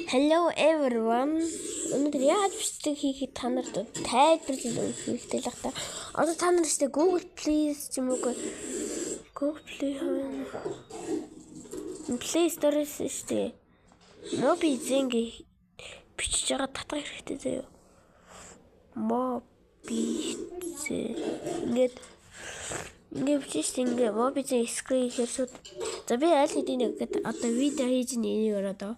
Hello everyone. Өнөөдөр яаж бичлэг хийхийг та нарт тайлбарлаж өгөх хэрэгтэй л та. Одоо та нар ихтэй Google Play ч юм уу Google Play Play Store-с шүү дээ. Mobizen гэж бичиж байгаа татах хэрэгтэй заяа. Mobizen ингээд ингээд бичиж шүү дээ. Ингээд Mobizen screen гэхээр шууд за би аль хэдийн нэг гээд одоо видео хийж энийг ороод.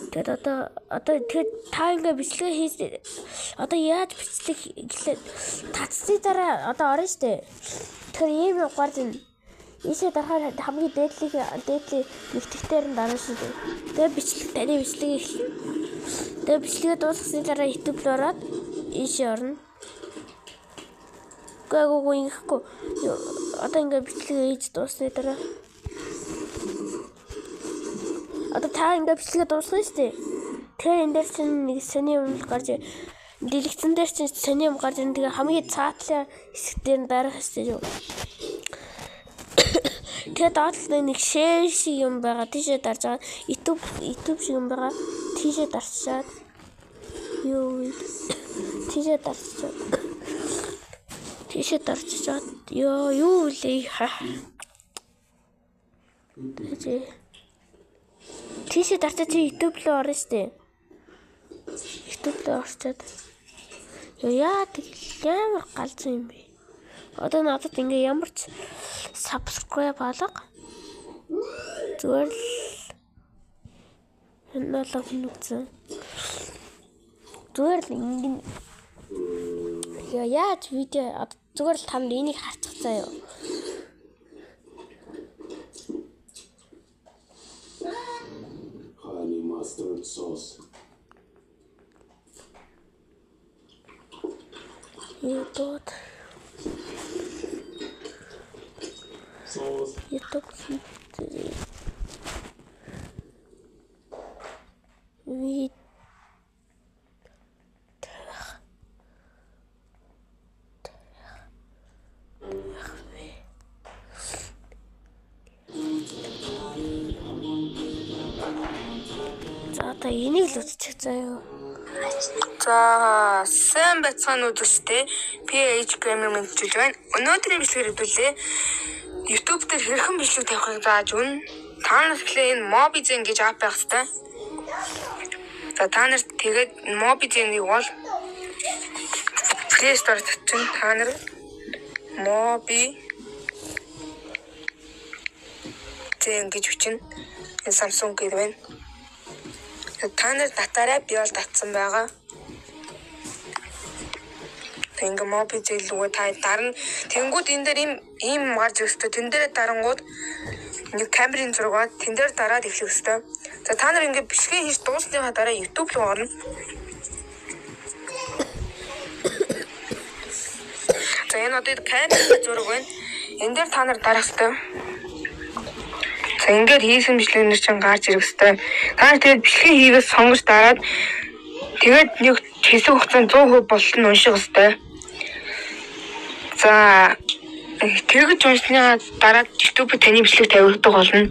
Тэгээд одоо тэгээд та ингээ бичлэгээ хийж одоо яаж бичлэг гэхлээр татсны дараа одоо орно штэ. Тэгэхээр ийм юм гарч ирнэ. Ийшээ дарахаар хамгийн дээдлийг дээдлийн нэгтгэхтээр нь дарна шүү дээ. Тэгээд бичлэг таны бичлэгийг эхэлнэ. Тэгээд бичлэгээ дуусгасны дараа YouTube руу ороод ийшээ орно. Үгүй ингэхгүй. Одоо ингээ бичлэгээ хийж дуусны дараа одоо та ингээ бичлэгээ дуусгана шүү дээ. Тэгэхээр энэ дээр чинь нэг сони юм гарч дэлгэцэн дээр чинь сони юм гарч ирнэ. Тэгээ хамгийн цаатлын хэсэг дээр нь дарах хэрэгтэй юу. Тэгээ доотлол нэг share шиг юм байгаа. Тийшээ дарж байгаа. YouTube шиг юм байгаа. Тийшээ дарчаад юу вэ? Тийшээ дарчаад. Тийшээ дарчаад ёо юу вэ? Тийшээ дарчаад чи YouTube руу орно шүү дээ. YouTube руу орчоод яа тэгэл ямар галзуу юм бэ? Одоо надад ингээ ямар ч subscribe алга. Зүгээр л энэ л хүн үзсэн. Зүгээр л ингээ яаж видео зүгээр л танд энийг харчих заяа. Honey mustard sauce. YouTube. Sauce. YouTube. Ви. За одоо энийг л үзчих заяа. За сайн байцгаана уу үзэгчдээ. PH Gamer мэдчилж байна. Өнөөдрийн бичлэгээр хэвлээ. YouTube дээр хэрхэн бичлэг тавихыг зааж өгнө. Та нар тэгэхээр энэ Mobizen гэж app байх хэрэгтэй. За та нар тэгээд Mobizen-ийг бол Play Store татчин та нар Mobizen гэж бичнэ. Энэ Samsung гэдэг байна. Та нар татаарай, би бол татсан байгаа. Тэг ингээ Mobizen лүгээ та дарна. Тэнгүүд энэ дээр ийм гарч ирэх хэвээр. Тэн дээр дарангууд нэг камерын зураг ба тэн дээр дараад эхлэх хэвээр. За та нар ингээ бичлэгээ хийж дуусныхаа дараа YouTube руу орно. За энэ одоо камерын зураг байна. Энэ дээр та нар дарах хэвээр. За ингээд хийсэн бичлэг нэр чинь гарч ирэх хэвээр. Та нар тэгээд бичлэгээ хийгээс сонгож дараад тэгээд нэг хэсэг хугацаанд 100% болтол нь унших хэвээр. За тэгэж уншсныхаа дараа YouTube таны бичлэг тавигдах болно.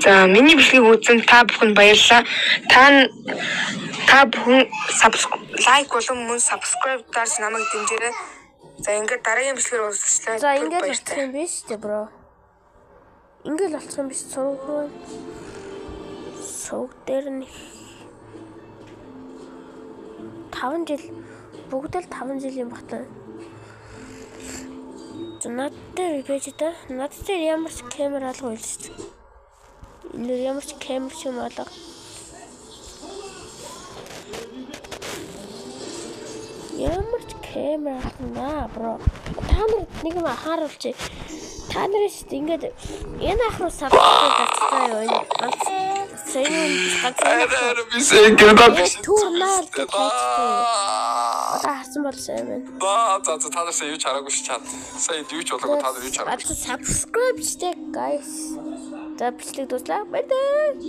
За миний бичлэгийг үзсэн та бүхэнд баярлалаа. Та бүхэн лайк болон мөн subscribe дарж намайг дэмжээрэй. За ингээд дараагийн бичлэгээр уулзлаа. За ингээд болчих юм биш үү бро? Ингээд болчих юм биш сувг руу. Сувг дээр нь 5 жил бүгд л 5 жилийн багтаа. За над дээр байж та. Над дээр ямар ч камер алга байл шүү дээ. Энэ дээр ямар ч камер юм алга. Ямар ч камер алга бро. Та нар нэг юм анхааруулчих. Та нар шүү дээ ингээд энэ ах руу subscribe дарцгаа юу энэ ганц сая ганц Би сайн гэдэг. Түр наар гэж хайчихсан. Одоо харсан бол сайн байна. За за та нар сая юу ч хараагүй ш чад. Сая юу ч болоогүй та нар юу ч хараагүй. Subscribe чтэй guys. За бичлэг дууслаа. Bye bye.